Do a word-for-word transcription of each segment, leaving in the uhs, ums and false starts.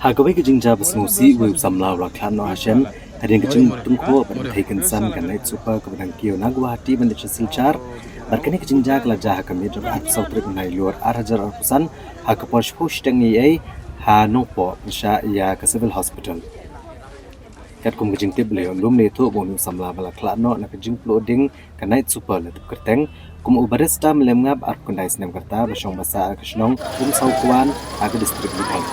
Ha kawei ka jingjia ba sngewsih, uwei u samla u la khlad noh hashem hadien ka jingtyngkhuh bad ka jingkynsan ka Night Super kaba dang kiew na Guwahati ban leit sha Silchar. Bad kane ka jingjia ka la jia ha ka miet jong ka arphew saw tarik u Nailur ar hajar arphew san ha ka por shiphew shiteng eiei ha Nongpoh pyrshah ïa ka Civil Hospital. Katkum ka jingtip, la ïoh lum, la ïathuh ba une u samla ba la khlad noh na ka jingpluh ding ka Night Super la tip kyrteng kum u Barista Mlem Ngap, arphew khyndai snem ka rta, ba shong ba sah ha ka shnong Umsawkwan ha ka district Ri Bhoi.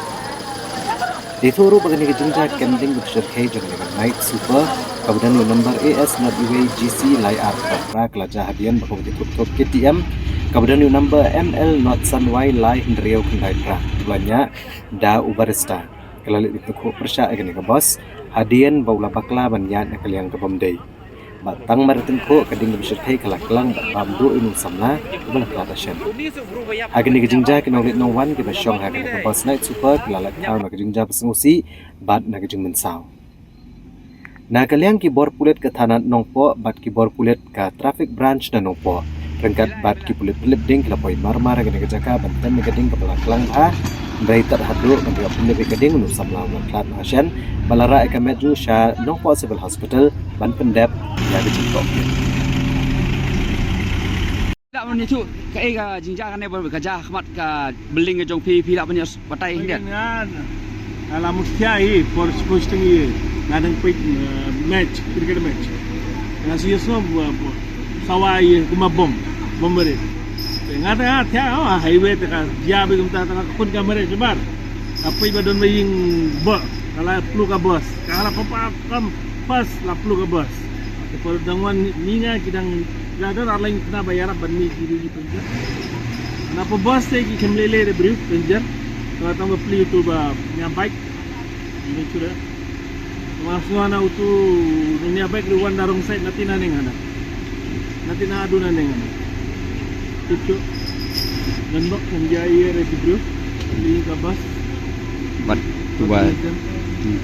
La ïathuh ruh ba kane ka jingjia kem ding ka bishar khei jong kane ka Night Super kaba don ïa u number A S not uwei G C lai ar phra phra, ka la jia hadien ba kawei ka thup thup K T M kaba don ïa u number M L not san Y lai hynriew khyndai phra, ba la ñiah da u Barista, ka la leit tyngkhuh pyrshah ïa kane ka bus hadien ba u la bakla ban ïaid na ka liang ka bym dei. Bad tang mar tyngkhuh, ka ding ka bishar khei ka la klang bad bam duh ïa une u samla uba la khlad hashem. Ha kane ka jingjia, ki nongleit nongwan kiba shong ha kane ka bus Night Super ki la lait khaw na ka jingjia ba sngewsih bad na ka jingmynsaw. Na ka liang ki bor pulit ka thana Nongpoh bad ki bor pulit ka Traffic Branch na Nongpoh ryngkat bad ki pulit pynlip ding ki la poi mar mar ha kane ka jaka ban tem ïa ka ding kaba la klang bha. Hynrei tad haduh ban ïoh pynlip ïa ka ding, une u samla u la khlad noh hashem, ba la rah ïa ka met jong u sha Nongpoh Civil Hospital ban pyndep ïa ka jingtohkit. Lah ban ïathuh kaei ka jingjia kane ba ka jia ha khmat ka building ka jong phi, phi lah ban ïa batai hynrei. Nga, nga la mut khia hi por posting hi, nga dang peit, eh, match, cricket match. Nga shu ïohsngew, eh, sawa hi kumba bom, bom barit. Te nga tang nga thiah, oh, highway te ka jia beit kumta, tang nga khun ka mareh shabar. Ka peit ba don ba ïing bha, ka la plu ka bus, ka la papa kam pas la plu ka bus. Te por dang wan ni nga ki dang la don ar lai khynnah ba ïarap ban mih ki ri. Napoh bus te ki khlem lei lei de briew passenger. Ka la tang ba plie uto ba ñiah bike. Ni shuh de. Nga sngewsih na uto ñiah bike ruh wan da wrong side, na tynrai neng hana. Na tynrai duna neng hana. Tip shuh. Ngan bok kan jia ïa re ki briew. Plie ka bus. Bad uba. Hmm.